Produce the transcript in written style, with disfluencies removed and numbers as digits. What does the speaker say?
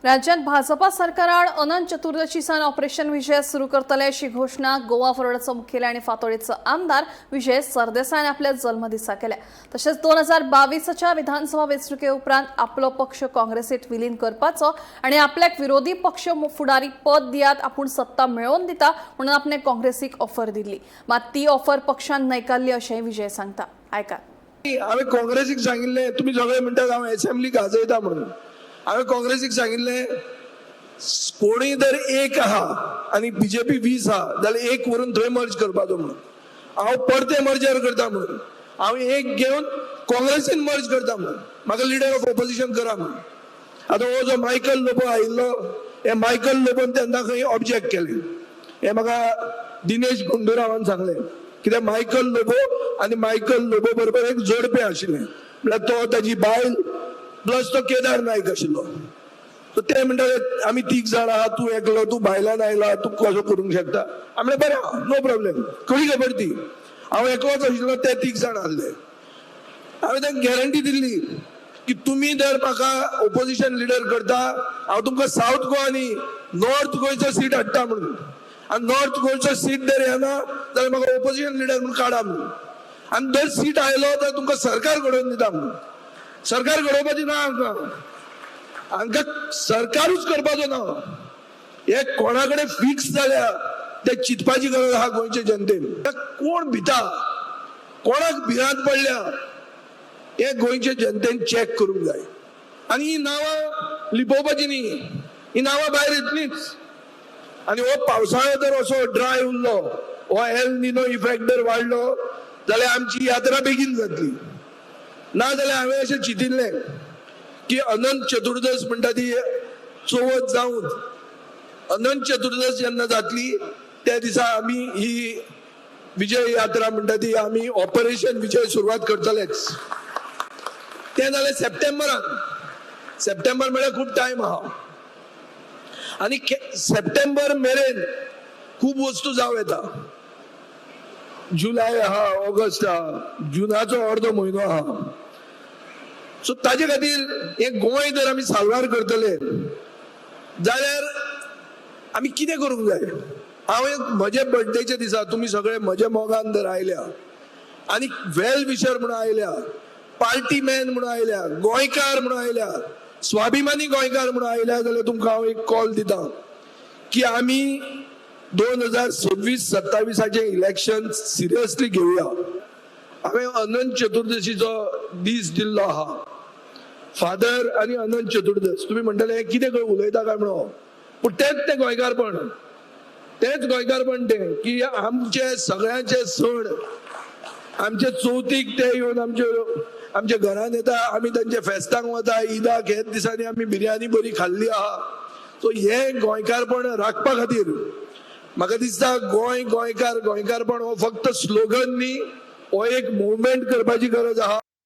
राज्यात भाजपा सरकाराआड अनंत चतुर्दशी सान ऑपरेशन विजय सुरू करतले अशी घोषणा गोवा फॉरवर्डचो मुखेली आणि फातोडेचो आमदार विजय सरदेसायान आपल्या जल्मदिसा केल्या. तशेंच 2022च्या विधानसभा वेंचणुके उपरांत आपलो पक्ष काँग्रेसीत विलीन करपाचो आणि आपल्याक विरोधी पक्ष फुडारी पद दियात, आपूण सत्ता मेळोवन दिता म्हणून आपणे काँग्रेसीक ऑफर दिल्ली, मात ती ऑफर पक्षान न्हयकारली अशेंय विजय सांगता. आयकात. हांवें काँग्रेसीक सांगिल्लें, तुमी सगळे म्हणटात हांव एसेंब्ली गाजयता म्हणून. हांवें काँग्रेसीक सांगिल्लें, कोणूय जर एक आहा आनी बीजेपी 20 आहा जाल्यार एक व्हरून थंय मर्ज करपाचो म्हणून. हांव परते मर्जर करता म्हणून, हांव एक घेवन काँग्रेसीन मर्ज करता म्हणून, म्हाका लिडर ऑफ ऑपोजिशन करा म्हणून. आतां हो जो मायकल लोबो आयिल्लो, हे मायकल लोबोन तेन्ना खंय ऑब्जेक्ट केलें. हे म्हाका दिनेश गुंडूरावान सांगलें, कित्याक मायकल लोबो आनी मायकल लोबो बरोबर एक जोडपें आशिल्लें, म्हळ्यार तो ताजी बायल प्लस तो केदार नायक आशिल्लो. सो ते म्हणटाले, आमी तीग जाण आहा, तूं एकलो, तूं भायल्यान आयला, तूं कसो करूंक शकता? हांवें म्हणलें, बरें आहा, नो प्रॉब्लेम. खरी खबर ती, हांव एकलोच आशिल्लो, ते तीग जाण आसले. हांवें तांकां गॅरंटी दिल्ली की तुमी जर म्हाका ओपोजिशन लिडर करता, हांव तुमकां सावथ गोवा आनी नॉर्थ गोंयचो सीट हाडटा म्हणून. आनी नॉर्थ गोंयचो सीट जर येना जाल्यार म्हाका ओपोजिशन लिडर म्हणून काडा म्हणून. आनी जर सीट आयलो जाल्यार तुमकां सरकार घडोवन दिता म्हणून. सरकार घडोवपाची ना हांकां, हांकां सरकारूच करपाचो ना. हे कोणा कडेन फिक्स जाल्या ते चिंतपाची गरज आहा गोंयचे जनतेन. कोण भिता, कोणाक भिरांत पडल्या, हे गोंयचे जनतेन चॅक करूंक जाय. आनी ही नांवां लिपोवपाची न्ही, ही नांवां भायर येतलीच. आनी हो पावसाळो जर असो ड्राय उरलो, हो एल निनो इफेक्ट जर वाडलो जाल्यार आमची यात्रा बेगीन जातली. ना जाल्यार हांवें अशें चिंतिल्लें की अनंत चतुर्दश म्हणटा ती चवथ जावन अनंत चतुर्दश जेन्ना जातली त्या दिसा आमी ही विजय यात्रा म्हणटा ती आमी ऑपरेशन विजय सुरवात करतलेच. तें जालें सप्टेंबरान. सप्टेंबर म्हळ्यार खूब टायम आहा आनी सप्टेंबर मेरेन खूब वस्तू जावं येता. जुलय आहा, ऑगस्ट आहा, जुनाचो अर्दो म्हयनो आहा. सो ताजे खातीर हें गोंय जर आमी साल्वार करतले जाल्यार आमी कितें करूंक जाय? हांव एक म्हज्या बर्थडेच्या दिसा तुमी सगळे म्हज्या मोगान जर आयल्या आनी वेल विशर म्हणून आयल्या, पार्टी मॅन म्हणून आयल्या, गोंयकार म्हणून आयल्या, स्वाभिमानी गोंयकार म्हणून आयल्या, जाल्यार तुमकां हांव एक कॉल दिता की आमी 2026-27चें इलेक्शन सिरियसली घेवया. हांवें अनंत चतुर्दशीचो दीस दिल्लो आहा, फादर आनी अनंत चतुर्दश. तुमी म्हणटले, हे कितें खंय उलयता काय म्हणून. पूण तेंच तें गोंयकारपण, तेंच गोंयकारपण तें की आमचे सगळ्यांचे सण, आमचे चवथीक ते येवन आमचे आमच्या घरान येता, आमी तांच्या फेस्तांक वता, ईदाक हेच दिसांनी आमी बिरयानी बरी खाल्ली आहा. सो हें गोंयकारपण राखपा खातीर म्हाका दिसता, गोंय, गोंयकार, गोंयकारपण हो फक्त स्लोगन न्ही, हो एक मुवमेंट करपाची गरज आहा.